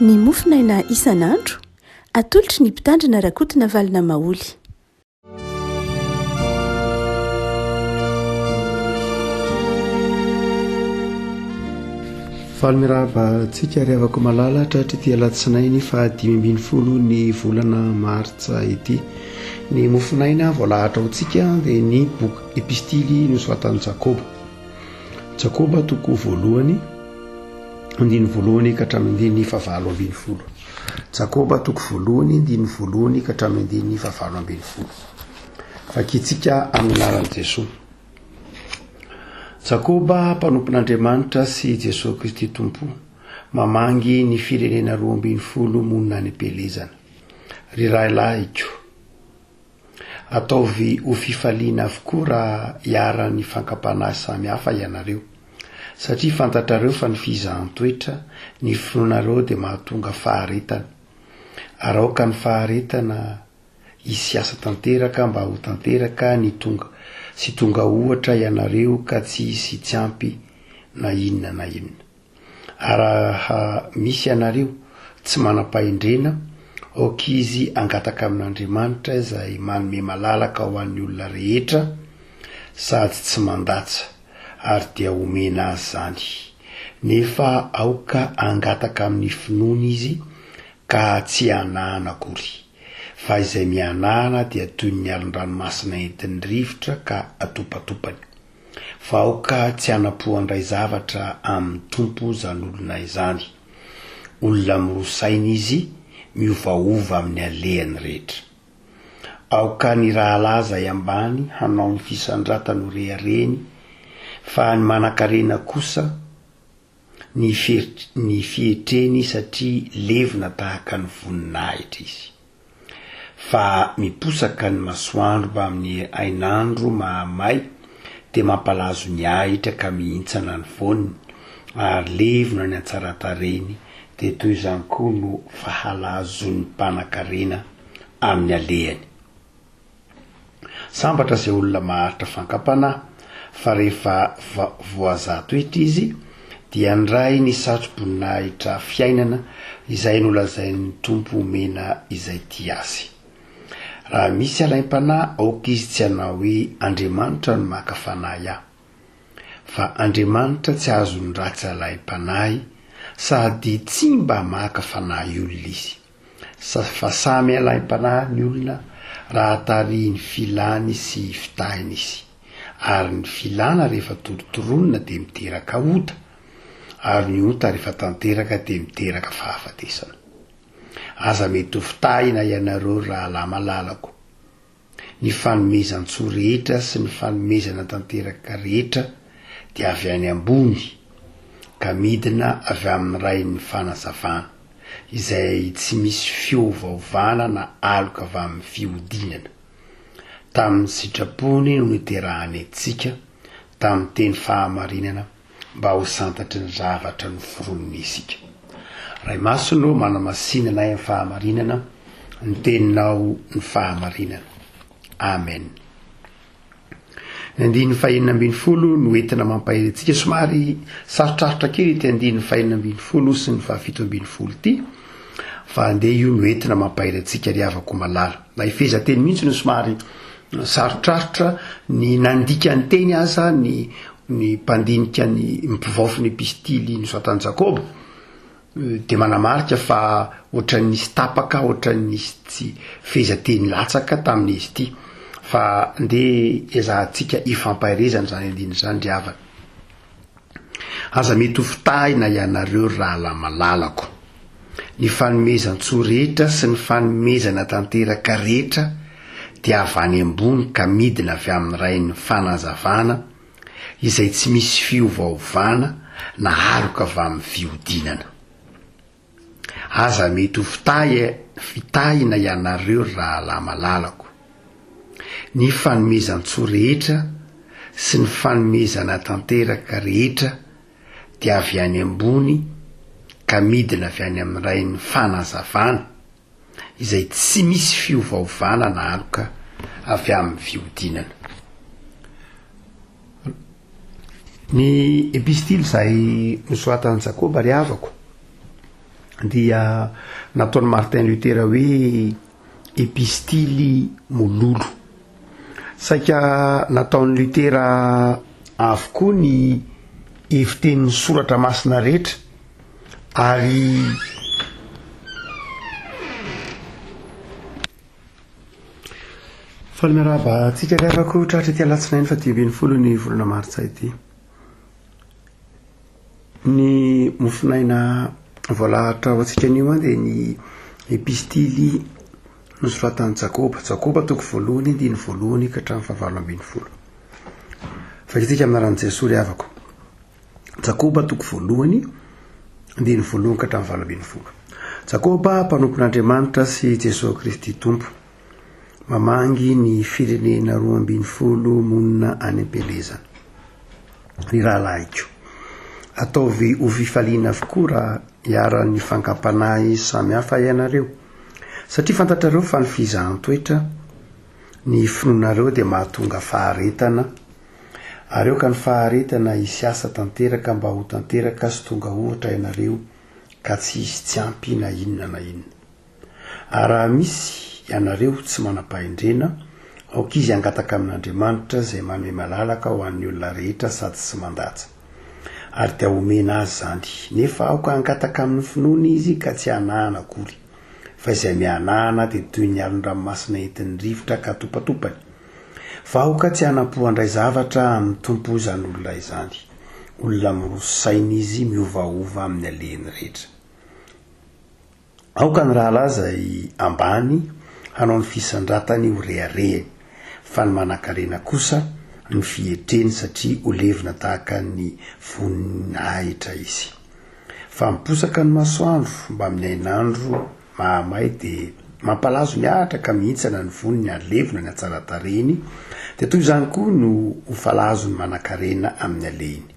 Ny mofonaina isan'andro, atolotry ny Mpitandrina Rakotonavalona Maholy. Faly mirahaba antsika ry havako malala tratry ity alatsinainy faha 15 ny volana martsa ity. Ny mofonaina voalahatra ho antsika dia ny boky epistily nosoratan'i Jakoba. Jakoba toko voalohany andininy voalohany ka hatramin'ny andininy fahavalo ambin'ny folo. Jakoba toko voalohany andininy voalohany ka hatramin'ny andininy fahavalo ambin'ny folo. Vakintsika amin'ny anaran'i Jesoa. Jakoba mpanompon'Andriamanitra sy Jesoa Kristy Tompo, mamangy ny firenena 12 monina any am-pielezana. Ry rahalahiko, Ataovy ho fifaliana avokoa raha iharan'ny fankam-panahy samy hafa ianareo, satria fantatrareo fa ny fizahan-toetra ny finoanareo dia mahatonga faharetana. Ary aoka ny faharetana hisy asa tanteraka mba ho tanteraka ny tonga sy tonga ohatra ianareo ka tsy hisy tsy ampy na inona na inona. Ary raha misy ianareo tsy manam-pahendrena, aoka izy hangataka amin'Andriamanitra izay manome malalaka ho an'ny olona rehetra sady tsy mandatsa, ary dia homena azy izany. Nefa aoka hangataka amin'ny finoana izy ka tsy hihanahana akory. Fa izay mihanahana dia toy ny alon-dranomasina entin'ny rivotra ka atopatopany. Fa aoka tsy hanam-po handray zavatra amin'ny Tompo izany olona izany. Olona miroa saina izy, miovaova amin'ny alehany rehetra. Aoka ny rahalahy izay ambany hanao ny fisandratany ho reharehiny, fa ny manankarena kosa, ny ny fietreny satria levona tahaka ny voninahitra izy. Fa miposaka ny masoandro mbamin'ny hainandro mahamay dia mampalazo ny ahitra ka mihintsana ny voany ary levona ny hatsaran-tarehiny dia toy izany koa no fahalazon'ny mpanankarena amin'ny alehany. Sambatra izay olona maharitra fankam-panahy, fa rehefa voazaha toetra izy, dia handray ny satro-boninahitra fiainana izay nolazain'ny Tompo homena izay tia azy. Raha misy alaim-panahy, aoka izy tsy hanao hoe, Andriamanitra no maka fanahy ahy. Fa Andriamanitra tsy azon'ny ratsy alaim-panahy, sady tsy mba maka fanahy olona izy. Fa samy alaim-panahy ny olona raha tarihin'ny filany sy fitahiny izy. Ary ny filana rehefa torotoronina dia miteraka ota, ary ny ota rehefa tanteraka dia miteraka fahafatesana. Aza mety ho fitahina ianareo ry rahalahy malalako. Ny fanomezan-tsoa rehetra sy ny fanomezana tanteraka rehetra dia avy any ambony ka midina avy amin'ny Rain'ny fanazavana, izay tsy misy fiovaovana na aloka avy amin'ny fihodinana. Tamin'ny sitrapony no niterahany antsika, tamin'ny teny fahamarinana, mba ho santatry ny zavatra noforoniny isika. Ray Masina ô, manamasina anay amin'ny fahamarinana, ny teninao ny fahamarinana. Amen. Ny andininy fahenina ambin'ny folo no entina mampahery antsika. Somary sarotrarotra kely ity andininy fahenina ambin'ny folo sy ny fahafito ambin'ny folo ity, fa andeha io no entina mampahery antsika ry havako malala. Na ifehezanteny mihitsy no somary sarotrarotra, ny nandika ny teny aza ny Ny mpandinika ny mpivaofy ny epistily nosoratan'i Jakoba dia manamarika fa ohatran'ny nisy tapaka, ohatran'ny nisy tsy fehezanteny latsaka tamin'izy ity. Fa ndeha ezahantsika ifampaherezana izany andininy izany ry havana. Aza mety ho fitahina ianareo ry rahalahy malalako. Ny fanomezan-tsoa rehetra sy ny fanomezana tanteraka rehetra dia avy any ambony ka midina avy amin'ny Rain'ny fanazavana, izay tsy misy fiovaovana na aloka avy amin'ny fihodinana. Aza mety ho fitahina ianareo ry rahalahy malalako. Ny fanomezan-tsoa rehetra sy ny fanomezana tanteraka rehetra dia avy any ambony ka midina avy any amin'ny Rain'ny fanazavana, izay tsy misy fiovaovana na aloka avy amin'ny fihodinana. Ny epistily izay nosoratan'i Jakoba ry havako. Dia nataon'i Martin Luther hoe epistily mololo. Saika nataon'i Luther avokoa ny hevitenin'ny soratra masina rehetra ary Faly miarahaba antsika ry havako tratra ity alatsinainy faha 15 ny volana martsa ity. Ny mofonaina voalahatra ho antsika anio dia ny epistily nosoratan'i Jakoba. Jakoba toko voalohany andininy voalohany ka hatramin'ny fahavalo ambin'ny folo. Vakintsika amin'ny anaran'i Jesoa ry havako. Jakoba toko voalohany andininy voalohany ka hatramin'ny 18. Jakoba mpanompon'Andriamanitra sy Jesoa Kristy Tompo. Mamangy ny firenena 12 monina any am-pielezana. Ry rahalahiko, ataovy ho fifaliana avokoa raha iharan'ny fankampanahy samy hafa ianareo, satria fantatrareo fa ny fizahan-toetra ny finoanareo dia mahatonga faharetana, ary aoka ny faharetana hisy asa tanteraka mba ho tanteraka sy tonga ohatra ianareo ka tsy hisy tsy ampy na inona na inona. Ary raha misy ianareo tsy manam-pahendrena, aoka izy hangataka amin'Andriamanitra izay manome malalaka ho an'ny olona rehetra sady tsy mandatsa. Ary dia homena azy izany. Nefa aoka hangataka amin'ny finoana izy ka tsy hanahana akory. Fa izay mihanahana dia toy ny alon-dranomasina entin'ny rivotra ka atopatopany. Fa aoka tsy hanam-po handray zavatra amin'ny Tompo izany olona izany. Olona miroso saina izy, miovaova amin'ny alehiny rehetra. Aoka ny rahalahy izay ambany hanao ny fisandratany ho reharehany, fa ny manankarena kosa ny fietreny satria ho levona tahaka ny voninahitra izy. Fa miposaka ny masoandro mbamin'ny hainandro mahamay dia mampalazo ny ahitra ka mihintsana ny voniny ary levona ny hatsaran-tarehiny, dia toy izany koa no ho falazon'ny manankarena amin'ny alehiny.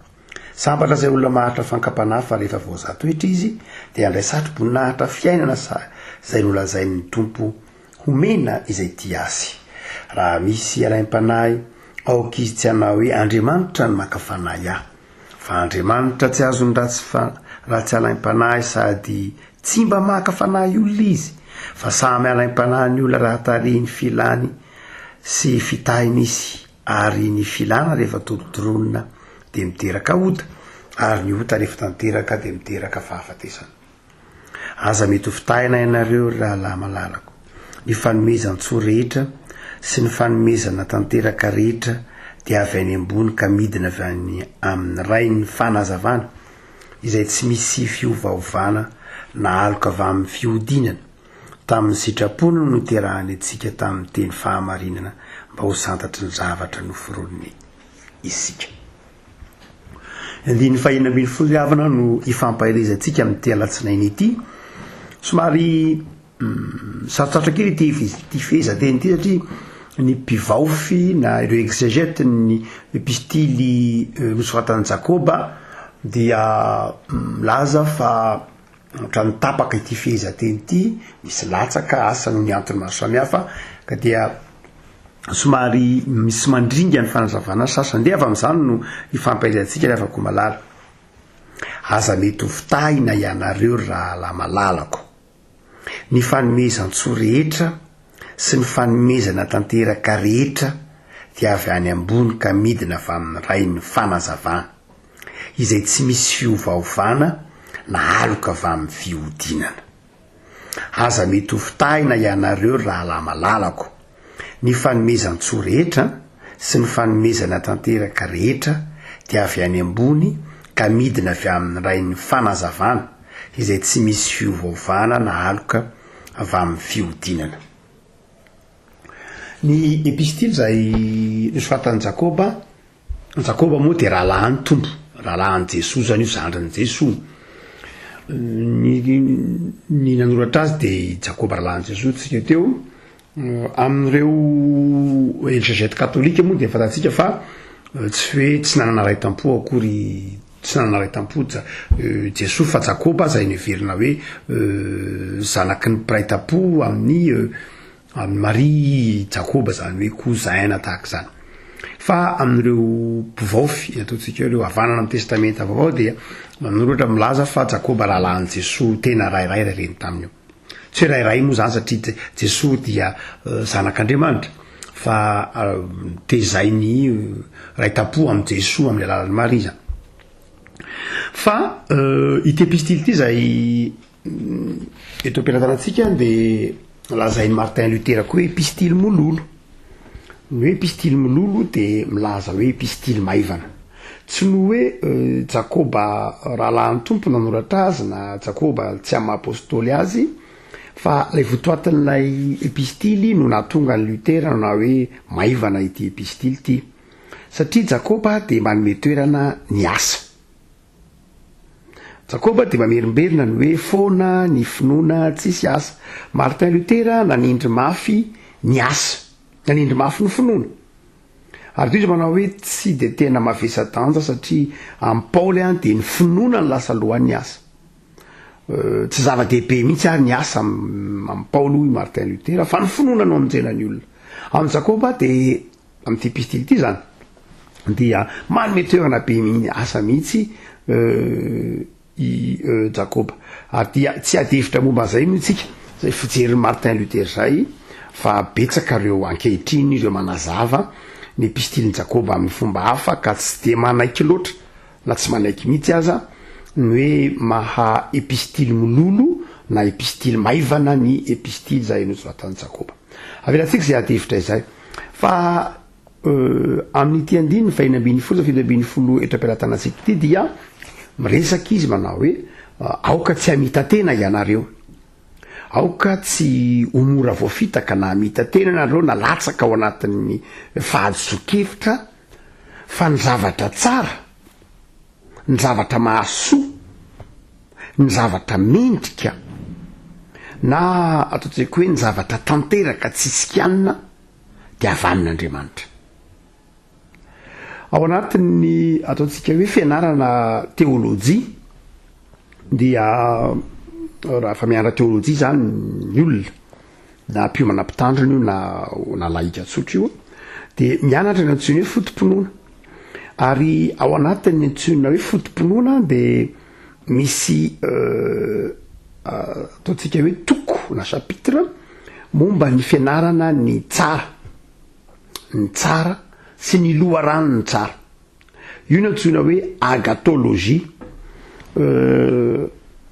Sambatra izay olona maharitra fankam-panahy fa rehefa voazaha toetra izy dia handray satro-boninahitra fiainana sa izay nolazain'ny Tompo homena izay tia azy. Raha misy alaim-panahy aoka izy tsy hanao hoe Andriamanitra no maka fanahy ahy. Fa Andriamanitra tsy azon'ny ratsy fa raha tsy alaim-panahy sady tsy mba maka fanahy olona izy fa samy alaim-panahy ny olona raha tarihin'ny filany sy fitahiny izy. Ary ny filana rehefa torontoronina dia miteraka ota, ary ny ota rehefa tanteraka dia miteraka fahafatesana. Aza mety ho fitahina ianareo, ry rahalahy malalako. Ny fanomezan-tsoa rehetra sy ny fanomezana tanteraka rehetra dia avy any ambony ka midina avy any amin'ny Rain'ny fanazavana, izay tsy misy fiovaovana na aloka avy amin'ny fihodinana. Tamin'ny sitrapony no niterahany antsika tamin'ny teny fahamarinana mba ho santatry ny zavatra noforoniny isika. Ny andininy fahenina ambin'ny folo ry havana no ifampaherezantsika amin'ity alatsinainy ity. Somary sarotsarotra kely ity ity fehezanteny ity satria ny mpivaofy na ireo exégète ny epistily nosoratan'i Jakoba dia milaza fa Ohatran'ny tapaka ity fehezanteny ity, misy latsaka, asa noho ny antony maro samihafa, ka dia somary misy mandringa ny fanazavana sasany. Ndeha avy amin'izany no hifampaherizantsika ry havako malala. Aza mety ho fitahina ianareo ry rahalahy malalako. Ny fanomezan-tsoa rehetra sy ny fanomezana tanteraka rehetra dia avy any ambony ka midina avy amin'ny Rain'ny fanazavana. izay tsy misy fiovaovana na aloka avy amin'ny fihodinana. Aza mety ho fitahina ianareo ry rahalahy malalako. Ny fanomezan-tsoa rehetra sy ny fanomezana tanteraka rehetra dia avy any ambony ka midina avy amin'ny Rain'ny fanazavana, izay tsy misy fiovaovana na aloka avy amin'ny fihodinana. Ny epistily izay nosoratan'i Jakoba Jakoba moa dia rahalahin'ny Tompo, rahalahin'i Jesoa izany io, zandrin'i Jesoa. Ny ny nanoratra azy dia i Jakoba rahalahin'i Jesoa tsika teo. Amin'ireo exégète katolika moa dia fantatsika fa tsy hoe tsy nanana ray tam-po akory, tsy nanana ray tam-po Ja- Jesoa fa Jakoba aza noheverina hoe zanaky ny mpiray tam-po amin'ny Amin'i Maria i Jakoba, izany hoe cousin na tahaka izany. Fa amin'ireo mpivaofy, ataontsika hoe ireo havanana amin'ny Testamenta Vaovao dia manoratra milaza fa Jakoba rahalahin'i Jesoa tena rairay ray reny taminy io. Tsy hoe rairay moa izany satria Jesoa dia zanak'Andriamanitra fa tezain'ny ray tam-po amin'i Jesoa amin'ny alalan'i Maria izany. Fa ity epistily ity izay eto am-pelatanantsika dia lazain'i Martin Luther koa hoe epistily mololo. Ny hoe epistily mololo dia milaza hoe epistily maivana. Tsy ny hoe Jakoba rahalahin'ny Tompo nanoratra azy na Jakoba tsy amin'ny maha apôstôly azy fa ilay votoatin'ilay epistily no nahatonga an'i Luther nanao hoe maivana ity epistily ity. Satria Jakoba dia manome toerana ny asa. Jakoba dia mamerimberina ny hoe foana ny finoana tsisy asa. Martin Luther nanindry mafy ny asa, nanindry mafy ny finoana. Ary toy izy manao hoe tsy dia tena mavesa-danja satria amin'i Paoly dia ny finoana no lasa alohan'ny asa. Tsy zava-dehibe mihitsy ary ny asa amin'i Paoly hoy Martin Luther fa ny finoana no hamonjena ny olona. Amin'i Jakoba dia Amin'ity epistily ity izany dia manome toerana be ny asa mihitsy i Jakoba. Ary dia tsy ady hevitra momba an'izay moa isika, izay fijerin'i Martin Luther izay, fa betsaka ireo ankehitriny ireo manazava ny epistilin'i Jakoba amin'ny fomba hafa ka tsy dia manaiky loatra na tsy manaiky mihitsy aza ny hoe maha epistily mololo na epistily maivana ny epistily izay nosoratan'i Jakoba. Avelantsika izay ady hevitra izay. Fa amin'ity andininy fahenina ambin'ny folo sa 17 eto am-pelatanantsika ity dia miresaka izy manao hoe aoka tsy hamita-tena ianareo. Aoka tsy ho mora voafitaka na hamita-tena ianareo na latsaka ao anatin'ny fahadisoan-kevitra fa ny zavatra tsara, ny zavatra mahasoa, ny zavatra mendrika na ataontsika hoe ny zavatra tanteraka tsisy kianina dia avy amin'Andriamanitra. Ao anatin'ny ataontsika hoe fianarana teolojia dia raha efa mianatra teolojia izany ny olona na mpiomana mpitandrina io na na lahika tsotra io dia mianatra ny antsoina hoe foto-pinoana. Ary ao anatin'ny antsoina hoe foto-pinoana dia misy ataontsika hoe toko na chapitre momba ny fianarana ny tsara, ny tsara sy ny loharanon'ny tsara. Io no antsoina hoe agathologie.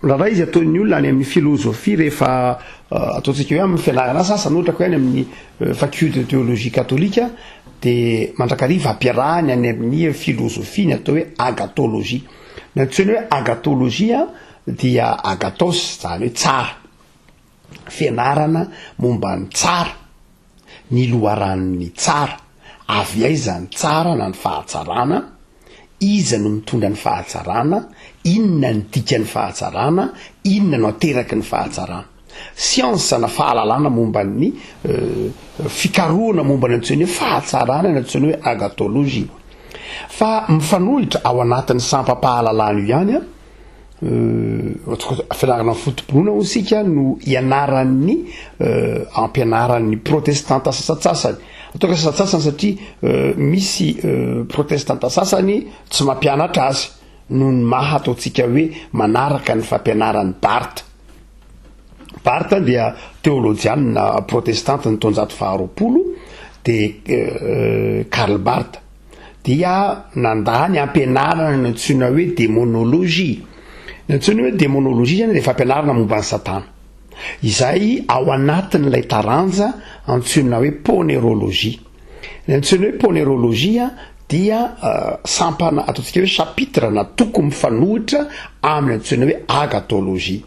Indraindray izy ataon'ny olona any amin'ny filozofia rehefa ataontsika hoe amin'ny fianarana sasany, ohatra ka hoe any amin'ny faculté de théologie katolika dia mandrakariva ampiarahany any amin'ny filozofia ny atao hoe agathologie. Ny antsoina hoe agathologie dia agathos, izany hoe tsara. Fianarana momba ny tsara, ny loharanon'ny tsara, avy aiza ny tsara na ny fahatsarana, iza no mitondra ny fahatsarana, inona ny dikan'ny fahatsarana, inona no ateraky ny fahatsarana. Siansa na fahalalana momba ny fikarohana momba ny antsoina hoe fahatsarana ny antsoina hoe agathologie. Fa mifanohitra ao anatin'ny sampam-pahalalana io ihany an, Fianarana foto-pinoana hoy isika no ianaran'ny ampianaran'ny protestanta sasantsasany. Ataoko sasantsasany satria misy protestanta sasany tsy mampianatra azy noho ny maha ataontsika hoe manaraka ny fampianaran'i Barth. Barth dia teolojianina protestanta ny taonjato faharoapolo dia Karl Barth. dia nandà ny hampianarana ny antsoina hoe demonologie. Ny antsoina hoe demonologie zany dia fampianarana momba an'i Satana, izay ao anatin'ilay taranja antsoina hoe ponerologie. Ny antsoina hoe ponerologie dia sampana ataontsika hoe chapitre na toko mifanohitra amin'ny antsoina hoe agathologie.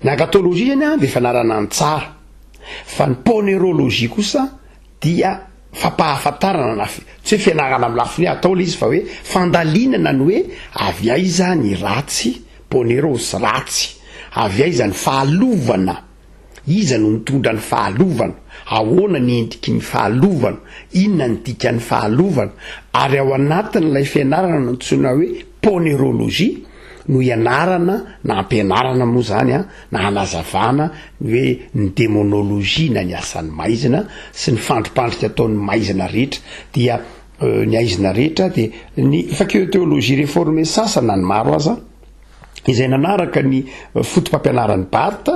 Ny agathologie zany dia fianarana ny tsara, fa ny ponerologie kosa dia fampahafantarana na tsy hoe fianarana amin'ny lafiny hoe atao ilay izy fa hoe fandalinana ny hoe avy aiza ny ratsy, poneros, ratsy, avy aiza ny fahalovana, iza no mitondra ny fahalovana, ahoana ny endriky ny fahalovana, inona ny dikan'ny fahalovana, ary ao anatin'ilay fianarana nantsoina hoe ponerologie. no ianarana na ampianarana moa zany an, na hanazavana ny hoe ny demonologie na ny asan'ny maizina sy ny fandripandrika ataon'ny maizina rehetra dia ny aizina rehetra dia ny faculté théologie réformée sasany na ny maro aza izay nanaraka ny foto-pampianaran'i Barth,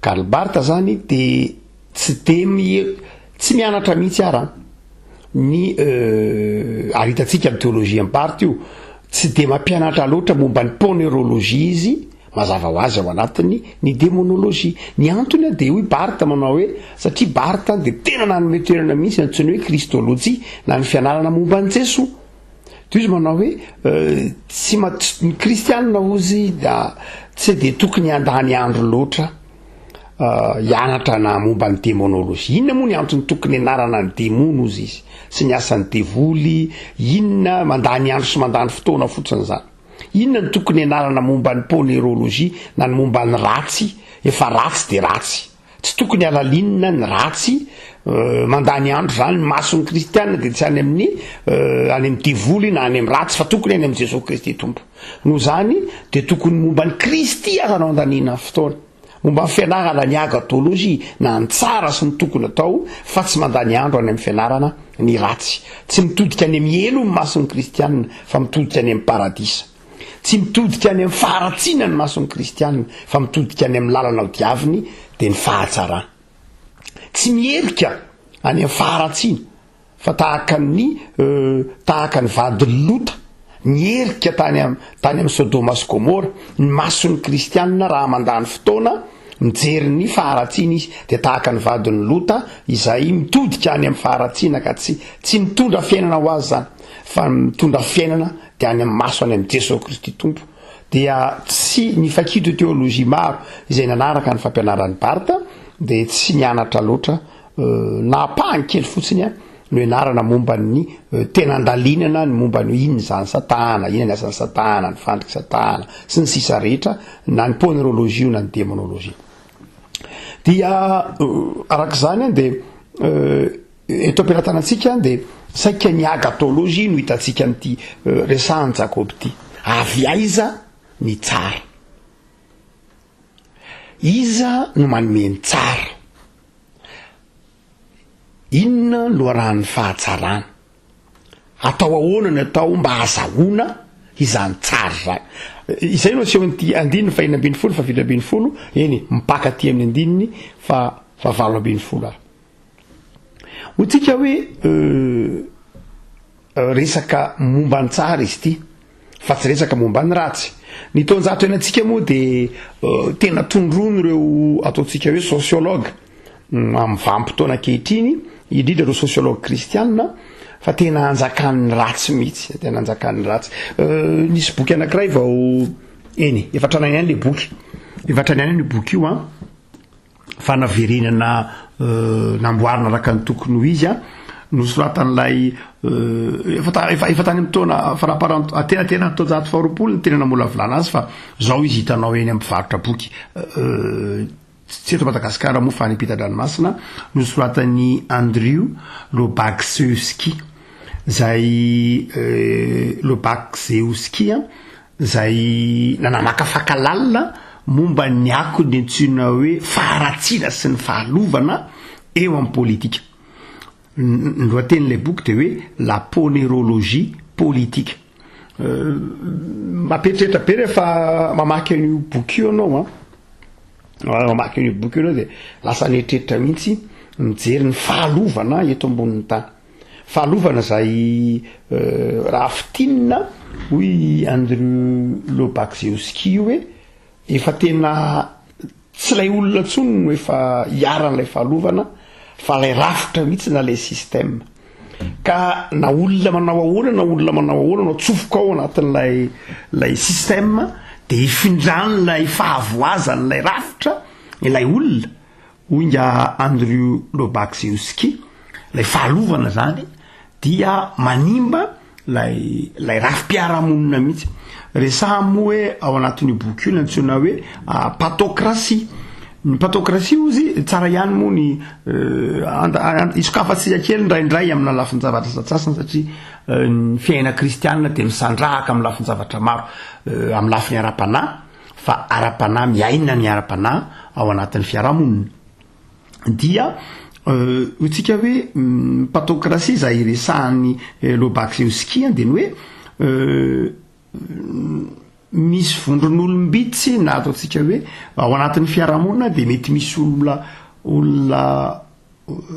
Karl Barth zany dia tsy de mi tsy mianatra mihitsy ara ny ary hitantsika amin'ny théologie an'i Barth io, tsy de mampianatra loatra momba ny ponerologie izy, mazava ho azy ao anatiny ny demonologie. Ny antony dia hoy Barth manao hoe satria Barth dia tena nanome toerana mihitsy antsoina hoe kristolojia na ny fianarana momba an'i Jesoa. Toy izy manao hoe tsy ma- ny kristianina hozy da tsy dia tokony handany andro loatra hianatra na momba ny demonologie. Inona moa ny antony tokony hianarana ny demony hozy izy sy ny asan'ny devoly, inona mandany andro sy mandany fotoana fotsiny izany. Inona no tokony hianarana momba ny ponerologie na ny momba ny ratsy, efa ratsy dia ratsy. Tsy tokony halalinina ny ratsy, mandany andro izany, ny mason'ny kristiana dia tsy any amin'ny any amin'ny devoly na any amin'ny ratsy fa tokony any amin'i Jesoa Kristy Tompo. Noho izany dia tokony momba an'i Kristy aza no andaniana ny fotoana. Momba ny fianarana ny agatologie na ny tsara sy ny tokony atao fa tsy mandany andro any amin'ny fianarana ny ratsy. Tsy mitodika any amin'ny helo ny mason'ny kristiana fa mitodika any amin'ny paradisa. Tsy mitodika any amin'ny faharatsiana ny mason'ny kristiana fa mitodika any amin'ny lalana hodiaviny dia ny fahatsarana. Tsy miherika any amin'ny faharatsiana fa tahaka ny tahaka ny vadin'i Lota niherika tany tany amin'ny Sodoma sy Gomora, ny mason'ny kristiana raha mandany fotoana mijery ny faharatsiana izy dia tahaka ny vadin'i Lota izay mitodika any amin'ny faharatsiana ka tsy tsy mitondra fiainana ho azy izany fa mitondra fiainana dia any amin'ny maso any amin'i Jesoa Kristy Tompo dia tsy ny faculté de théologie maro izay nanaraka ny fampianaran'i Barth dia tsy nianatra loatra na ampahany kely fotsiny a no ianarana momba ny tena andalinana ny momba ny inona izany satana, inona ny asan'ny satana, ny fandrik'i satana sy ny sisa rehetra na ny ponerologie io na ny demonologie. Dia araka izany dia Eto am-pelatanantsika dia saika ny agatologie no hitantsika amin'ity resahan'i Jakoba ity. Avy aiza ny tsara? Iza no manome ny tsara? Inona no loharanon'ny fahatsarana? Atao ahoana ny atao mba hahazahoana izany tsara izany? Izay no asehon'ity andininy faha 16, faha 17, eny, mipaka aty amin'ny andininy faha 18 ary. Hoy tsika hoe resaka momba ny tsara izy ity fa tsy resaka momba ny ratsy. Ny taonjato iainantsika moa dia tena tondroiny ireo ataontsika hoe sociologue amin'ny vanim-potoana ankehitriny, indrindra ireo sociologue kristianina, fa tena anjakan'ny ratsy mihitsy, tena anjakan'ny ratsy. Nisy boky anankiray vao, eny, efa tranainy ihany ilay boky, efa tranainy ihany io boky io an. fanaverenana namboarina araka ny tokony ho izy nosoratan'ilay efa efa efa tany amin'ny taona faramparan antenatenan'ny taonjato faharoapolo ny tena namolavolana azy fa zao izy hitanao eny amin'ny mpivarotra boky tsy eto Madagasikara moa fa any ampitan-dranomasina nosoratan'i Andrew Lobaczewski zay Lobaczewski izay nanamakafaka lalina momba ny akon'ny antsoina hoe faharatsiana sy ny fahalovana eo amin'ny politika. Ny lohatenin'ilay boky dia hoe La ponerologie politique. Mampieritreritra be rehefa mamaky an'io boky io ianao an. Mamaky an'io boky io ianao dia lasa mieritreritra mihitsy mijery ny fahalovana eto ambonin'ny tany. Fahalovana izay raha fintinina hoy i Andrew Lobachevsky io hoe efa tena tsy ilay olona intsony no efa iharan'ilay fahalovana fa ilay rafitra mihitsy na ilay système. Ka na olona manao ahoana na olona manao ahoana no atsofoka ao anatin'ilay ilay système dia ifindran'ilay fahavoazan'ilay rafitra ilay olona Hoy nga Andrew Lobachevsky, ilay fahalovana zany dia manimba lay lay rafi-piarahamonina mihitsy. Resahany moa hoe ao anatin'io boky io ny antsoina hoe pathocratie. Ny patokrasia ozy tsara ihany moa ny isokafantsika kely indraindray amina lafin-javatra satsasany satria ny fiainana kristianina dia misandrahaka amin'ny lafin-javatra maro amin'ny lafiny ara-panahy fa ara-panahy miaina ny ara-panahy ao anatin'ny fiarahamonina. Dia hoy tsika hoe ny patokrasia izay resahan'i Lobaczewski dia ny hoe Misy vondron'olom-bitsy na ataontsika hoe ao anatin'ny fiarahamonina dia mety misy olona olona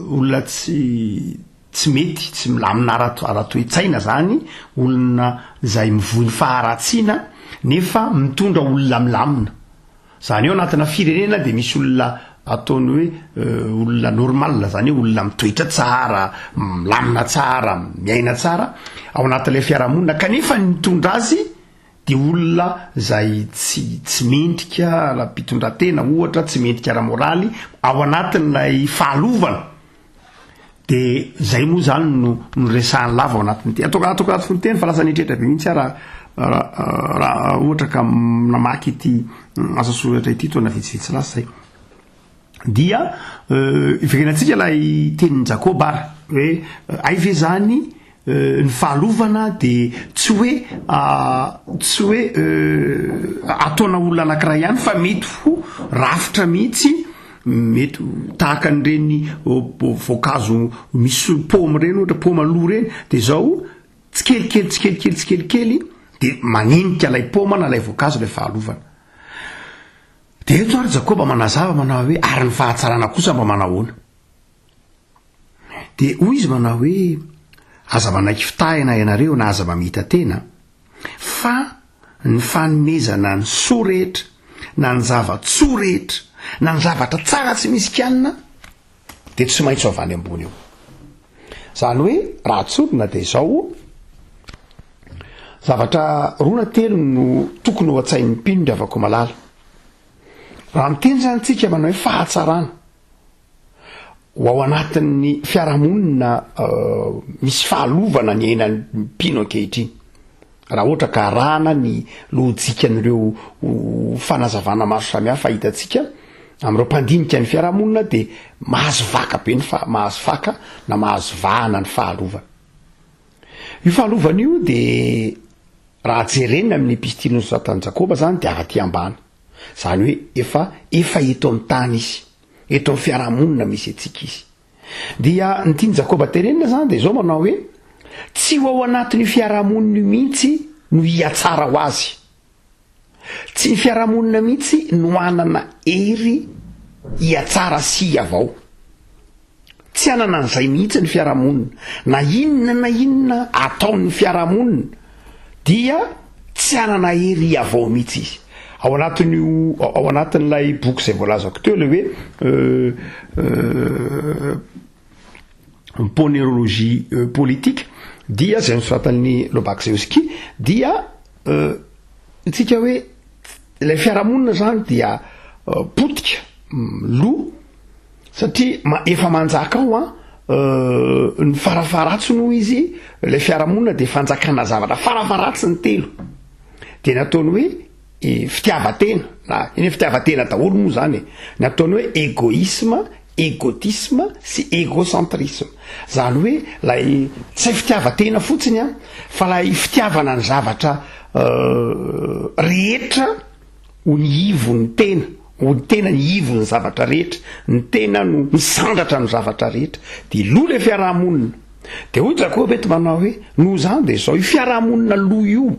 olona tsy tsy mety, tsy milamina ara- ara-toe-tsaina zany, olona izay mivoy ny faharatsiana nefa mitondra olona milamina. Zany hoe ao anatina firenena dia misy olona ataony hoe olona normal, zany hoe olona mitoetra tsara, milamina tsara, miaina tsara ao anatin'ilay fiarahamonina kanefa ny mitondra azy dia olona zay tsy tsy mendrika ara-pitondratena ohatra, tsy mendrika ara-moraly ao anatin'ilay fahalovana. De zay moa zany no noresahany lava ao anatin'ity. Ataoko ataoko anaty fononteny fa lasa nieritreritra be mihitsy aho raha raha raha ohatra ka namaky ity asa soratra ity taona vitsivitsy lasa zay. Dia iverenantsika ilay tenin'i Jakoba ary hoe hay ve zany Ny fahalovana dia tsy hoe tsy hoe ataona olona anankiray ihany fa mety ho rafitra mihitsy, mety ho tahaka an'ireny voankazo misy paoma ireny ohatra, paoma lo ireny, dia izao tsikelikely tsikelikely tsikelikely dia manenika ilay paoma na ilay voankazo ilay fahalovana. Dia eto ary Jakoba manazava manao hoe ary ny fahatsarana kosa mba manahoana? Dia hoy izy manao hoe, Aza manaiky fitahina ianareo na aza mamita-tena, fa ny fanomezana ny soa rehetra, na ny zava-tsoa rehetra, na ny zavatra tsara tsy misy kianina, dia tsy maintsy ho avy any ambony eo. Izany hoe, raha tsorina dia izao, zavatra roa na telo no tokony ho an-tsain'ny mpino ry havako malala. Raha miteny izany tsika manao hoe fahatsarana, Ho ao anatin'ny fiarahamonina misy fahalovana ny iainan'ny mpino ankehitriny. Raha ohatra ka arahana ny lojikan'ireo fanazavana maro samihafa hitantsika amin'ireo mpandinika ny fiarahamonina dia mahazo vaka be ny fa- mahazo faka na mahazo vahana ny fahalovana. Io fahalovana io dia raha jerena amin'ny epistily nosoratan'i Jakoba zany dia avy aty ambany. Zany hoe efa efa eto amin'ny tany izy. Eto amin'ny fiarahamonina misy antsika izy. Dia ny tian'i Jakoba tenenina izany dia izao manao hoe, tsy ho ao anatin'io fiarahamonina io mihitsy no hihatsara ho azy. Tsy ny fiarahamonina mihitsy no hanana hery hihatsara sy hihavao. Tsy hanana an'izay mihitsy ny fiarahamonina. Na inona na inona ataon'ny fiarahamonina dia tsy hanana hery hihavao mihitsy izy. Ao anatin'io, ao anatin'ilay boky izay voalazako teo ilay hoe Ponerologie politique dia izay nosoratan'i Lobachzewski dia isika hoe ilay fiarahamonina izany dia potika, lo, Satria efa manjaka ao an, ny farafaharatsiny hoy izy, ilay fiarahamonina dia fanjakana zavatra farafaharatsiny telo. Dia ny ataony hoe fitiavan-tena, na eny hoe fitiavan-tena daholo moa izany e. Ny ataony hoe egoisme, egotisme sy egocentrisme. Izany hoe ilay tsy hay fitiavan-tena fotsiny an, fa ilay fitiavana ny zavatra rehetra ho ny ivon'ny tena. Ho ny tena ny ivon'ny zavatra rehetra, ny tena no misandratra ny zavatra rehetra, dia lo ilay fiarahamonina. Dia hoy Jakoba eto manao hoe, noho izany dia izao, io fiarahamonina lo io,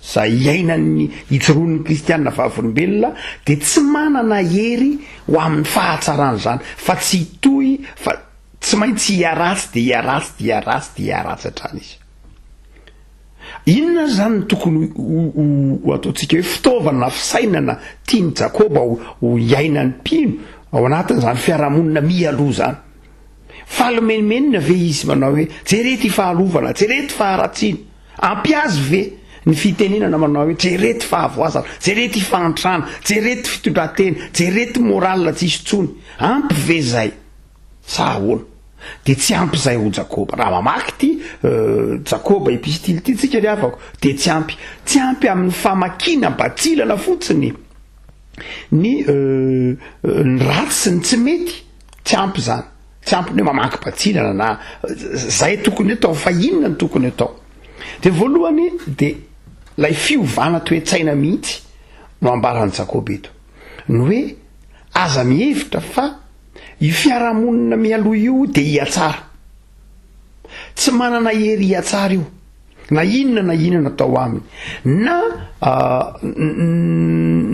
izay iainan'ny, ijoroan'ny kristiana vavolombelona, dia tsy manana hery ho amin'ny fahatsarana izany, fa tsy hitohy, fa tsy maintsy hiharatsy dia hiharatsy dia hiharatsy dia hiharatsy hatrany izy. Inona ary izany no tokony ho ataontsika hoe fitaovana na fisainana tian'i Jakoba ho iainan'ny mpino ao anatin'izany fiarahamonina mialoha izany? Faly menomenona ve izy manao hoe, Jereo ity fahalovana, jereo ity faharatsiana? Ampy azy ve ny fitenenana manao hoe, Jereo ity fahavoazana, jereo ity fahantrana, jereo ity fitondran-tena, jereo ity morale tsisy intsony? Ampy ve izay? Sa ahoana? Dia tsy ampy izay ho Jakoba. Raha mamaky ity Jakoba epistily ity tsika ry havako, dia tsy ampy. Tsy ampy amin'ny famakiana batsilana fotsiny. Ny ny ratsy sy ny tsy mety, tsy ampy izany. Tsy ampy ny hoe mamaky batsilana na zay tokony atao fa inona no tokony atao? De voalohany de lay fiovana toe-tsaina mihitsy no ambaran'i Jakoba eto. Ny hoe aza mihevitra fa io fiarahamonina mialoha io de hihatsara. Tsy manana hery hihatsara io. Na inona na inona atao aminy. Na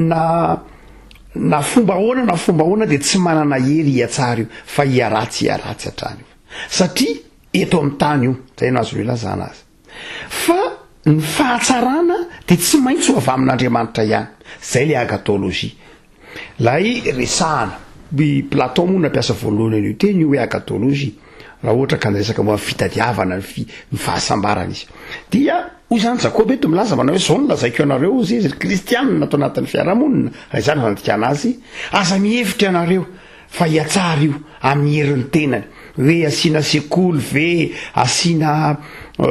na na fomba ahoana na fomba ahoana dia tsy manana hery hihatsara io fa hiharatsy hiharatsy hatrany io. Satria eto amin'ny tany io, zay no azo ilazana azy. Fa ny fahatsarana dia tsy maintsy ho avy amin'Andriamanitra ihany. Zay le agathologie. Ilay resahana. I Platon moa no nampiasa voalohany an'io teny io hoe agathologie, raha ohatra ka niresaka momba ny fitadiavana ny fi, ny fahasambarana izy. Dia hoy izany Jakoba eto milaza manao hoe izao no lazaiko anareo hozy izy, ry kristianina ato anatin'ny fiarahamonina, raha izany no nandikana azy, aza mihevitra ianareo fa hihatsara io amin'ny herin'ny tenany, hoe asiana sekoly ve, asiana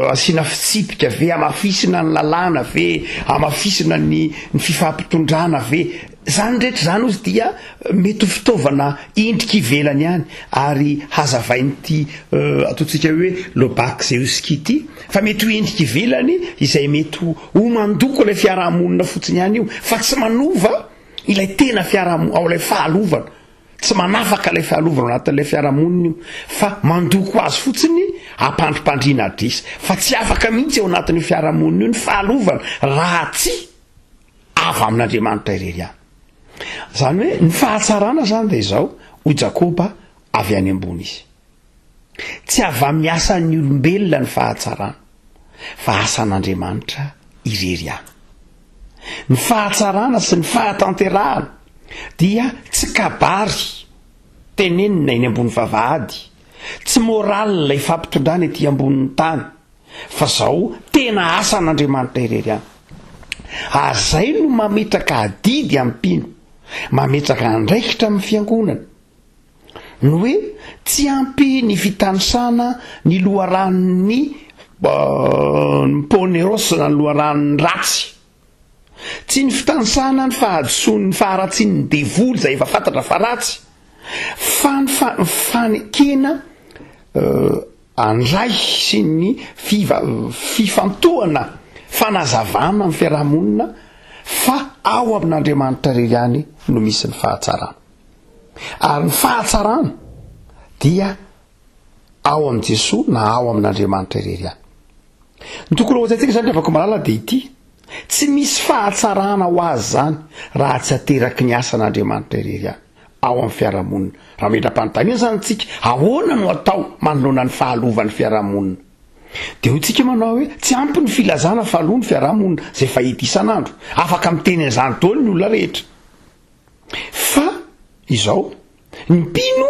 asiana fitsipika ve, hamafisina ny lalàna ve, hamafisina ny ny fifampitondrana ve, zany rehetra zany ozy dia mety ho fitaovana endrika ivelany ihany, ary hazavain'ity ataontsika hoe Lobachzewski ity fa mety ho endrika ivelany izay mety ho ho mandoko ilay fiarahamonina fotsiny ihany io fa tsy manova ilay tena fiarahamonina ao ilay fahalovana, tsy manafaka ilay fahalovana ao anatin'ilay fiarahamonina io fa mandoko azy fotsiny ampandrimpandriana adrisa fa tsy afaka mihitsy ao anatin'io fiarahamonina io ny fahalovana raha tsy avy amin'Andriamanitra irery ihany. Izany hoe ny fahatsarana izany dia izao, hoy Jakoba, avy any ambony izy. Tsy avy amin'ny asan'ny olombelona ny fahatsarana, fa asan'Andriamanitra irery ihany. Ny fahatsarana sy ny fahatanterahana dia tsy kabary tenenina eny ambony vavahady, tsy morale ifampitondrana ety ambonin'ny tany, fa zao tena asan'Andriamanitra irery ihany. Ary izay no mametraka adidy amin'ny mpino, mametraka andraikitra amin'ny fiangonana, Ny hoe tsy ampy ny fitanisana ny loharanon'ny ny poneros na ny loharanon'ny ratsy. Tsy ny fitanisana ny fahadisoan'ny faharatsian'ny devoly izay efa fantatra fa ratsy, fa ny fanekena handray sy ny fiva fifantohana fanazavana amin'ny fiarahamonina fa ao amin'Andriamanitra irery ihany no misy ny fahatsarana. Ary ny fahatsarana dia ao amin'i Jesoa na ao amin'Andriamanitra irery ihany. Ny tokony ho tsaintsika izany ry havako malala dia ity, tsy misy fahatsarana ho azy izany raha tsy ateraky ny asan'Andriamanitra irery ihany ao amin'ny fiarahamonina. Raha metra-panontaniana izany isika, ahoana no atao manoloana ny fahalovan'ny fiarahamonina? Dia hoy tsika manao hoe, tsy ampy ny filazana fa aloha ny fiarahamonina izay fahita isan'andro. Afaka miteny an'izany daholo ny olona rehetra. Fa izao, ny mpino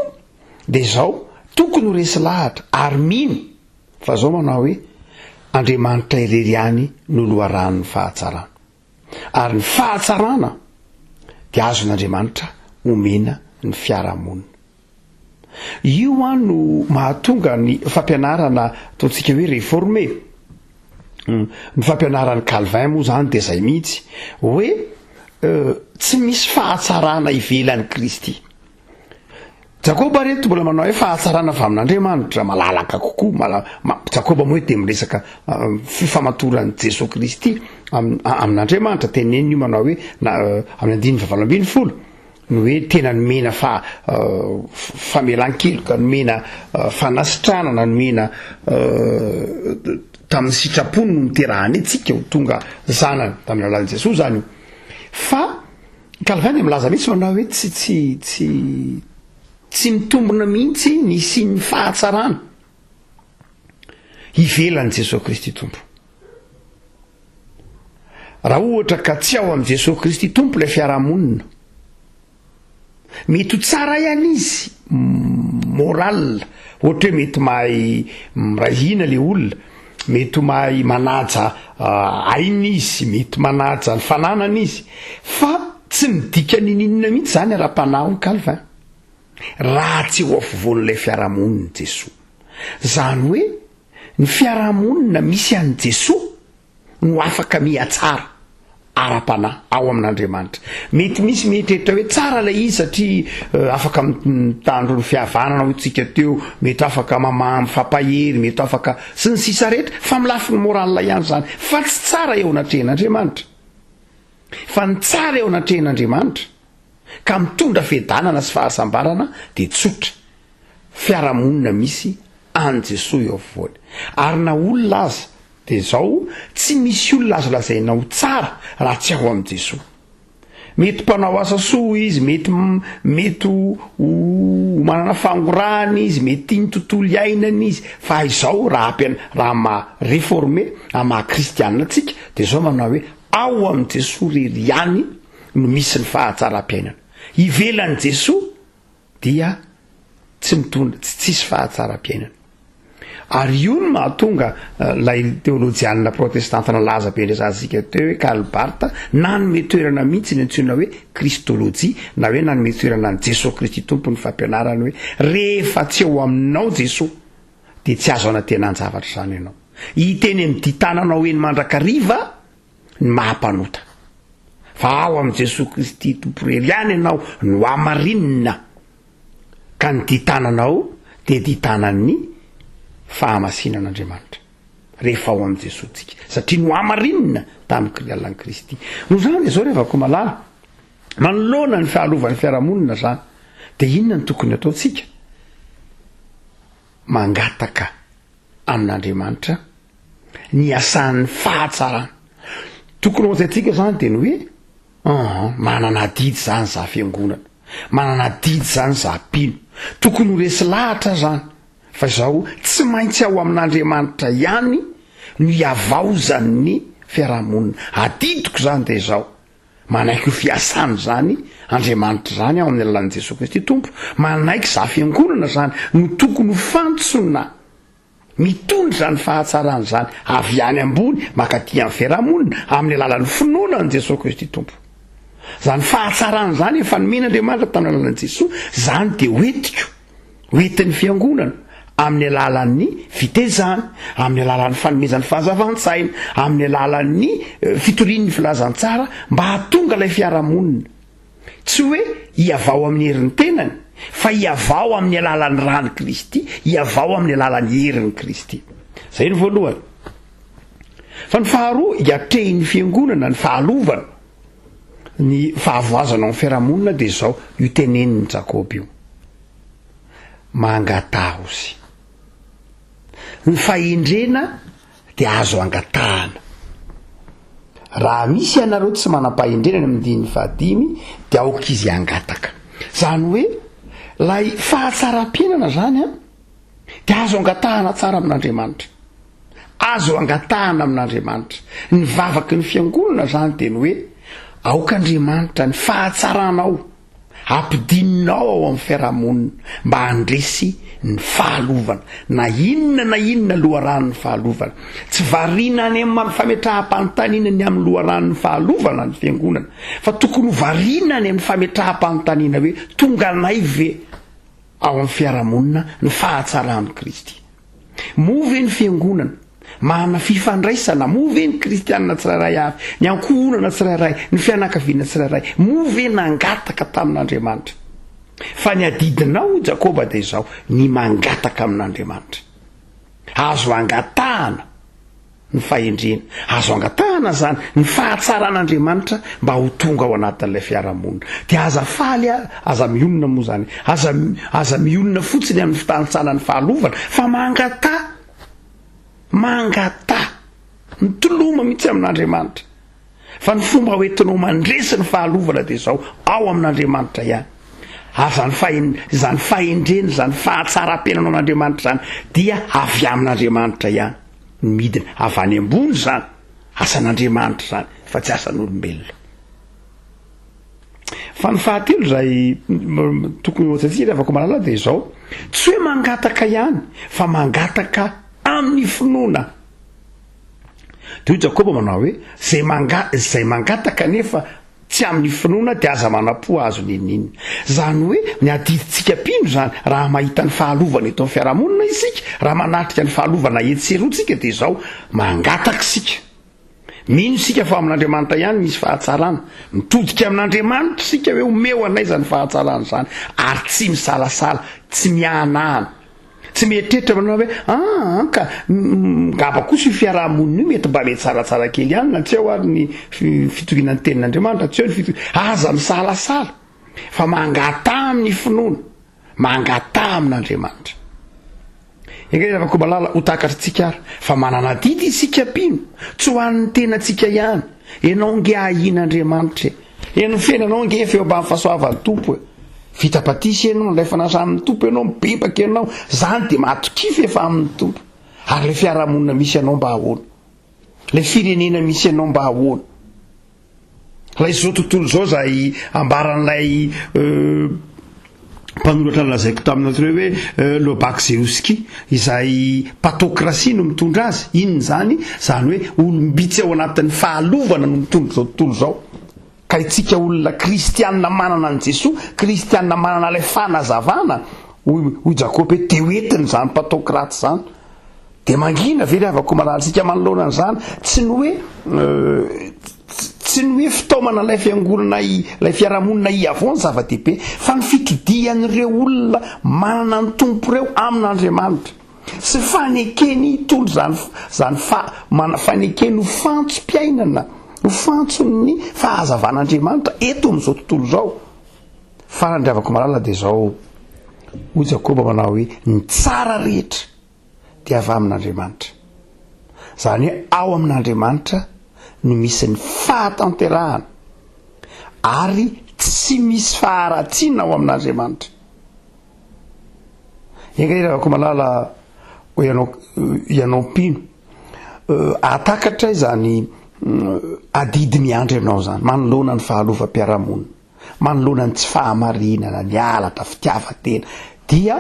dia izao, tokony ho resy lahatra ary mino fa izao manao hoe, Andriamanitra irery ihany no loharanon'ny fahatsarana. Ary ny fahatsarana dia azon'Andriamanitra omena ny fiarahamonina. Io an no mahatonga ny fampianarana ataontsika hoe réformé. Ny fampianaran'i Calvin moa zany dia zay mihitsy hoe tsy misy fahatsarana ivelan'i Kristy. Jakoba reto mbola manao hoe fahatsarana avy amin'Andriamanitra, malalaka kokoa, mala-, ma-, Jakoba moa dia miresaka fifamatoran'i Jesoa Kristy amin'Andriamanitra, teneniny io manao hoe na amin'ny andininy fahavalo ambinifolo. Ny hoe tena nomena fa famelan-keloka, nomena fanasitranana, nomena tamin'ny sitrapony no niterahany antsika ho tonga zanany tamin'ny alalan'i Jesoa izany io. Fa Calvin dia milaza mihitsy manao hoe tsy tsy tsy tsy mitombina mihitsy ny hisian'ny fahatsarana ivelan'i Jesoa Kristy Tompo. Raha ohatra ka tsy ao amin'i Jesoa Kristy Tompo ilay fiarahamonina, mety ho tsara ihany izy moral, ohatra hoe mety mahay miray hina le olona, mety ho mahay manaja aina izy, mety manaja ny fananana izy, fa tsy midika ninininona mihitsy izany ara-panahy hoy Calvin, raha tsy eo afovoan'ilay fiarahamonina Jesoa. Izany hoe Ny fiarahamonina misy an'i Jesoa no afaka mihatsara. ara-panahy ao amin'Andriamanitra. Mety misy mieritreritra hoe tsara ilay izy satria afaka mitandro ny fihavanana hoy tsika teo, mety afaka mamaha mifampahery, mety afaka sy ny sisa rehetra, fa amin'ny lafiny moral ihany izany, fa tsy tsara eo anatrehan'Andriamanitra. Fa ny tsara eo anatrehan'Andriamanitra ka mitondra fiadanana sy fahasambarana dia tsotra, fiarahamonina misy an'i Jesoa eo afovoany. Ary na olona aza dia izao, tsy misy olona azo lazaina ho tsara raha tsy ao amin'i Jesoa. Mety mpanao asa soa izy, mety mety ho manana fangorahana izy, mety tia ny tontolo iainana izy, fa izao raha ampian raha maha reforme, raha maha kristianina antsika dia izao manao hoe ao amin'i Jesoa irery ihany no misy ny fahatsaram-piainana. Ivelan'i Jesoa dia tsy mitondra, tsy tsisy fahatsaram-piainana. Ary io no mahatonga ilay teolojianina protestanta nalaza be resahantsika teo hoe Karl Barth nanome toerana mihitsy ny antsoina hoe kristolojia na hoe nanome toerana an'i Jesoa Kristy Tompo ny fampianarany hoe rehefa tsy eo aminao Jesoa dia tsy azo anantenan-javatra izany ianao. Hiteny amin'ny ditananao eny mandrakariva ny maha mpanota. Fa ao amin'i Jesoa Kristy Tompo irery ihany ianao no hamarinina, ka ny ditananao dia ditanan'ny fahamasinan'Andriamanitra, rehefa ao amin'i Jesoa tsika, satria nohamarinina tamin'ny alalan'i Kristy. Noho izany dia izao ry havako malala, manoloana ny fahalovan'ny fiarahamonina izany, dia inona no tokony hataontsika? Mangataka amin'Andriamanitra ny asan'ny fahatsarana. Tokony ho antsika zany de ny hoe aa manana adidy zany za fiangonana, manana adidy zany za mpino, tokony ho resy lahatra zany fa izao tsy maintsy ao amin'Andriamanitra ihany no hiavaozan'ny fiarahamonina. Adidiko zany de izao, manaiky ho fiasana izany Andriamanitra izany ao amin'ny alalan'i Jesoa Kristy Tompo, manaiky za fiangonana zany no tokony ho fantsona Mitondra izany fahatsarana izany avy any ambony mankaty amin'ny fiarahamonina amin'ny alalan'ny finoana an'i Jesoa Kristy Tompo. Izany fahatsarana izany efa nomen'Andriamanitra tamin'ny alalan'i Jesoa, izany dia hoentiko, hoentin'ny fiangonana amin'ny alalan'ny fitezana, amin'ny alalan'ny fanomezany fahazavan-tsaina, amin'ny alalan'ny eh, fitorian'ny filazantsara mba hahatonga ilay fiarahamonina Tsy hoe hihavao amin'ny herin'ny tenany, fa hihavao amin'ny alalan'ny ran'i Kristy, hihavao amin'ny alalan'ny herin'i Kristy. Izay ny voalohany. Fa ny faharoa, hiatrehin'ny fiangonana ny fahalovana, ny fahavoazana ao amin'ny fiarahamonina dia izao, io tenenin'i Jakoba io. Mangataha ozy. Ny fahendrena dia azo angatahana. Raha misy ianareo tsy manam-pahendrena any amin'ny andininy fahadimy dia aoka izy hangataka. Izany hoe ilay fahatsaram-piainana izany an, dia azo angatahana tsara amin'Andriamanitra. Azo angatahana amin'Andriamanitra. Ny vavaky ny fiangonana izany dia ny hoe aoka Andriamanitra ny fahatsaranao Ampidininao ao amin'ny fiarahamonina mba handresy ny fahalovana, na inona na inona loharanon'ny fahalovana. Tsy variana any amin'ny fametraham-panontaniana ny amin'ny loharanon'ny fahalovana ny fiangonana, fa tokony ho variana any amin'ny fametraham-panontaniana hoe tonga anay ve ao amin'ny fiarahamonina ny fahatsaran'i Kristy? Moa ve ny fiangonana manana fifandraisana? Moa ve ny kristianina tsirairay avy, ny ankohonana tsirairay, ny fianakaviana tsirairay, moa ve nangataka tamin'Andriamanitra? Fa ny adidinao, hoy Jakoba, dia izao, ny mangataka amin'Andriamanitra. Azo angatahana ny fahendrena. Azo angatahana izany, ny fahatsaran'Andriamanitra mba ho tonga ao anatin'ilay fiarahamonina. Dia aza faly, aza mionona moa izany, aza, aza mionona fotsiny amin'ny fitanisana ny fahalovana, fa mangataha, mangataha, mitoloma mihitsy amin'Andriamanitra. Fa ny fomba hoentinao mandresy ny fahalovana dia izao, ao amin'Andriamanitra ihany. Ary izany fahen- izany fahendrena, izany fahatsaram-piainana ao amin'Andriamanitra izany dia avy amin'Andriamanitra ihany. Ny midina avy any ambony izany, asan'Andriamanitra izany, fa tsy asan'olombelona. Fa ny fahatelo izay tokony ho tsatsika ry havako malala dia izao, tsy hoe mangataka ihany fa mangataka amin'ny finoana. Dia hoy Jakoba manao hoe, Izay manga, izay mangataka anefa tsy amin'ny finoana dia aza manam-po hahazo n'inon'inona. Izany hoe ny adidintsika mpino izany, raha mahita ny fahalovana eto amin'ny fiarahamonina isika, raha manatrika ny fahalovana etsy sy eroa tsika dia izao, mangataka isika. Mino isika fa ao amin'Andriamanitra ihany misy fahatsarana. Mitodika amin'Andriamanitra isika hoe omeo anay izany fahatsarana izany ary tsy misalasala, tsy miahanahana. Tsy mieritreritra manao hoe ah ka ngamba kosa io fiaraha-monina io mety mba mety tsaratsara kely ihany na tsy eo ary ny fitoriana ny tenin'Andriamanitra, tsy eo ny fitoriana. Aza misalasala fa mangataha amin'ny finoana, mangataha amin'Andriamanitra. Enga anie Ravakomalala ho takatritsika ary fa manana adidy isika mpino, tsy ho an'ny tenantsika ihany. Ianao nge ahian'Andriamanitra e. Eny ny fiainanao nge efa eo ambany fahasoavan'ny Tompo e. Vita batisa ianao, nandray fanasan'ny Tompo ianao, mibebaka ianao, zany dia matokia fa efa amin'ny Tompo. Ary ilay fiarahamonina misy anao mba ahoana? Ilay firenena misy anao mba ahoana? Ilay izao tontolo izao izay ambaran'ilay mpanoratra nolazaiko taminao teo hoe Lobachzewski, izay patokrasia no mitondra azy. Inona izany? Izany hoe olom-bitsy ao anatin'ny fahalovana no mitondra izao tontolo izao. Ka itsika olona kristianina manana an'i Jesoa, kristianina manana ilay fanazavana, hoy hoy Jakoba hoe dia hoentiny izany patokraty izany. Dia mangina ve ry havako malalantsika manoloana an'izany? Tsy ny hoe tsy ny hoe fitaomana ilay fiangonana ilay fiarahamonina hiavoa ny zava-dehibe fa ny fitodihan'ireo olona manana ny Tompo ireo amin'Andriamanitra sy fanekeny hitondra izany izany fa mana fanekeny ho fantsom-piainana ho fantson'ny fahazavan'Andriamanitra eto amin'izao tontolo izao. Farany ry havako malala dia izao hoy Jakoba manao hoe ny tsara rehetra dia avy amin'Andriamanitra. Izany hoe ao amin'Andriamanitra no misy ny fahatanterahana ary tsy misy faharatsiana ao amin'Andriamanitra. Enga anie ravako malala ho ianao ianao mpino ahatakatra izany adidy miandry anao izany manoloana ny fahalovam-piarahamonina, manoloana ny tsy fahamarinana, ny halatra, fitiavan-tena dia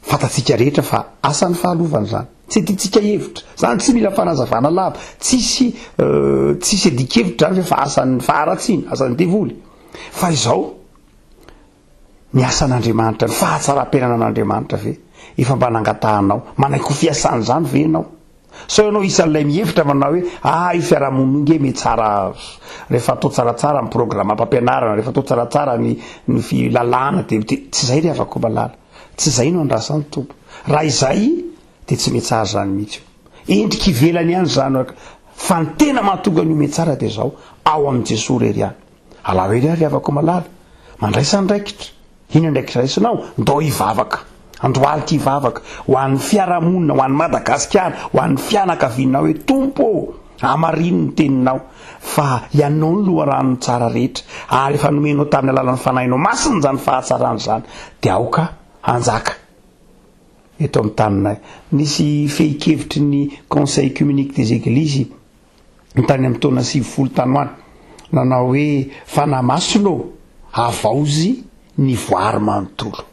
Fantatsika rehetra fa asan'ny fahalovana izany. Tsy tiantsika hevitra. Izany tsy mila fanazavana lava. Tsisy tsisy adin-kevitra izany fa asan'ny faharatsiana, asan'ny devoly. Fa izao, ny asan'Andriamanitra, ny fahatsaram-piainana an'Andriamanitra ve efa mba nangatahanao? Manaiky ho fiasan'izany ve ianao? Sao ianao isan'ilay mihevitra manao hoe ah io fiarahamonina io nge mety tsara rehefa atao tsaratsara ny programam-pampianarana, rehefa atao tsaratsara ny ny fi- lalàna dia dia tsy izay ry havako malala, tsy izay no andrasan'ny Tompo. Raha izay dia tsy mety tsara izany mihitsy io. Endrika ivelany ihany izany fa ny tena mahatonga an'io mety tsara dia izao, ao amin'i Jesoa irery ihany. Alao ery ary havako malala, mandraisa andraikitra. Inona andraikitra raisinao? Ndao hivavaka. Andohalika hivavaka ho an'ny fiarahamonina, ho an'i Madagasikara, ho an'ny fianakavianao hoe Tompo ô, hamarino ny teninao fa Ianao no loharanon'ny tsara rehetra ary efa nomenao tamin'ny alalan'ny Fanahinao Masina izany fahatsarana izany dia aoka hanjaka eto amin'ny taninay. Nisy fehin-kevitry ny Conseil Œcuménique des Églises tany amin'ny taona 90 tany ho any, nanao hoe, Fanahy Masina ô, havaozy ny voary manontolo.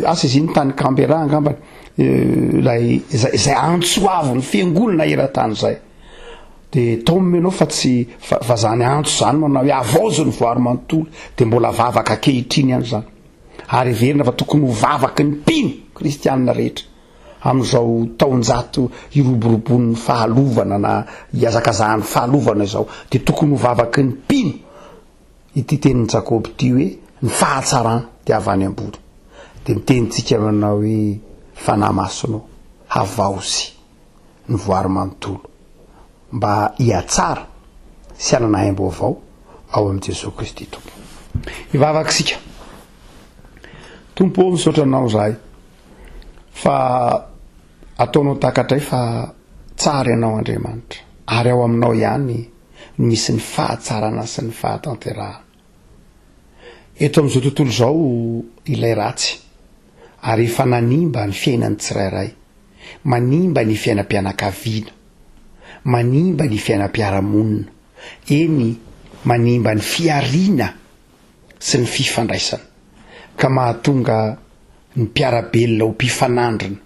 Asa izy iny tany Canberra angambany, ilay izay izay antso avo ny fiangonana eran-tany izay. Dia taomina ianao fa tsy fa, fa zany antso zany manao hoe havaozy ny voary manontolo, dia mbola vavaka ankehitriny ihany izany. Ary heverina fa tokony ho vavaky ny mpino kristianina rehetra. Amin'izao taonjato iroboroboan'ny fahalovana na ihazakazahan'ny fahalovana izao, dia tokony ho vavaky ny mpino ity tenin'i Jakoba ity hoe, Ny fahatsarana dia avy any ambony. Dia miteny tsika manao hoe, Fanahy Masina ô, havaozy ny voary manontolo mba hihatsara sy hanana aim-baovao ao amin'i Jesoa Kristy Tompo. Hivavaka isika. Tompo ô, misaotra Anao izahay. Fa ataonao takatray fa tsara ianao Andriamanitra, ary ao aminao ihany no misy ny fahatsarana sy ny fahatanterahana. Eto amin'izao tontolo izao ilay ratsy, ary efa nanimba ny fiainan'ny tsirairay, manimba ny fiainam-pianakaviana, manimba ny fiainam-piarahamonina, eny manimba ny fihariana sy ny fifandraisana, ka mahatonga ny mpiara-belona ho mpifanandrina,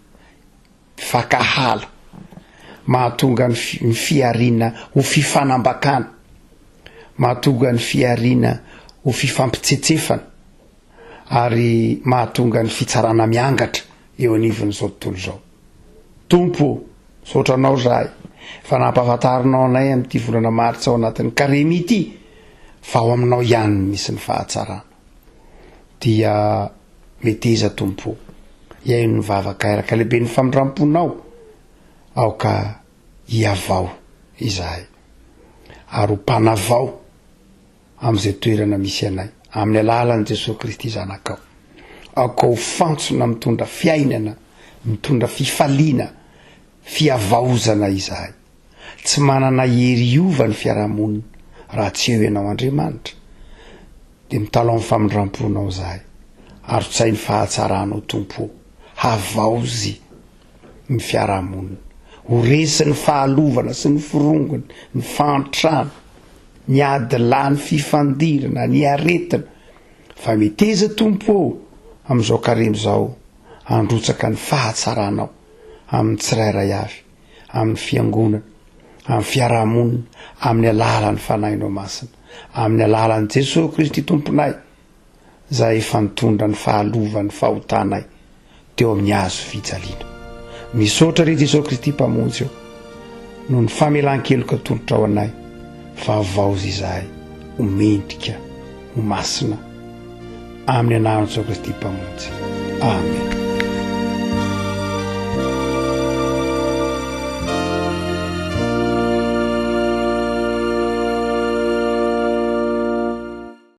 mpifankahala, mahatonga ny ny fihariana ho fifanambakana, mahatonga ny fihariana ho fifampitsetsefana, ary mahatonga ny fitsarana miangatra eo anivon'izao tontolo izao. Tompo ô, misaotra Anao izahay. Efa nampahafantarinao anay amin'ity volana martsa ao anatin'ny karemy ity fa ao aminao ihany no misy ny fahatsarana. Dia meteza Tompo o, hihaino ny vavakay araka lehiben'ny famindram-ponao, aoka hihavao izahay ary ho mpanavao amin'izay toerana misy anay, amin'ny alalan'i Jesoa Kristy Zanakao. Aoka ho fantsona mitondra fiainana, mitondra fifaliana, fihavaozana izahay. Tsy manana hery hiova ny fiarahamonina raha tsy eo Ianao Andriamanitra. Dia mitalaho ny famindram-ponao izahay. Arotsay ny fahatsaranao Tompo ô. Havaozy ny fiarahamonina. Ho resy ny fahalovana sy ny forongony, ny fahantrana, ny ady lahy, ny fifandirana, ny aretina. Fa meteza Tompo ô amin'izao karemy izao handrotsaka ny fahatsaranao amin'ny tsirairay avy, amin'ny fiangonana, amin'ny fiarahamonina, amin'ny alalan'ny Fanahinao Masina, amin'ny alalan'i Jesoa Kristy Tomponay, izay efa nitondra ny fahalovan'ny fahotanay teo amin'ny hazo fijaliana. Misaotra re Jesoa Kristy Mpamonjy ô, noho ny famelan-keloka atolotrao anay, fa havaozy izahay ho mendrika, ho masina, amin'ny anaran'i Jesoa Kristy Mpamonjy. Amen.